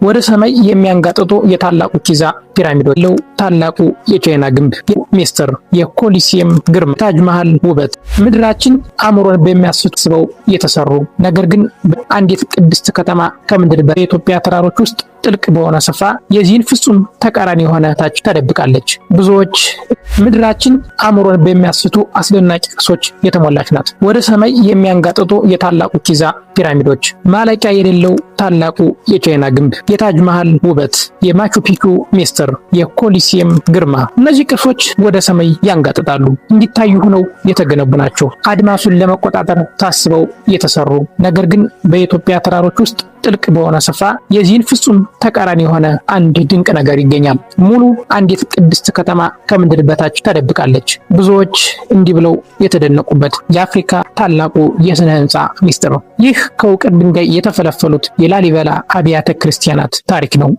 ወደ ሰማይ የሚያንጋጥጡ የታላቁ ጊዛ ፒራሚዶች ለው ታላቁ የቻይና ግንብ ሚስጥር፣ የኮሊሲየም ግርማ፣ ታጅ መሃል ውበት። ምድራችን አእምሮን በሚያስስበው የተሰሩ ነገር ግን በአንዲት ቅድስት ከተማ ከምድር በኢትዮጵያ ተራሮች ውስጥ ጥልቅ በሆነ ስፍራ የዚህን ፍጹም ተቃራኒ የሆነ ታች ተደብቃለች። ብዙዎች ምድራችን አእምሮን በሚያስቱ አስደናቂ ቅርሶች የተሞላች ናት። ወደ ሰማይ የሚያንጋጥጡ የታላቁ ጊዛ ፒራሚዶች፣ ማለቂያ የሌለው ታላቁ የቻይና ግንብ፣ የታጅ መሃል ውበት፣ የማቹ ፒቹ ሚስጥር፣ የኮሊሲየም ግርማ። እነዚህ ቅርሶች ወደ ሰማይ ያንጋጥጣሉ፣ እንዲታዩ ሆነው የተገነቡ ናቸው። አድማሱን ለመቆጣጠር ታስበው የተሰሩ ነገር ግን በኢትዮጵያ ተራሮች ውስጥ ጥልቅ በሆነ ስፍራ የዚህን ፍጹም ተቃራኒ የሆነ አንድ ድንቅ ነገር ይገኛል። ሙሉ አንዲት ቅድስት ከተማ ከምድር በታች ተደብቃለች። ብዙዎች እንዲህ ብለው የተደነቁበት የአፍሪካ ታላቁ የስነ ህንፃ ሚስጥር ነው። ይህ ከውቅር ድንጋይ የተፈለፈሉት የላሊበላ አብያተ ክርስቲያናት ታሪክ ነው።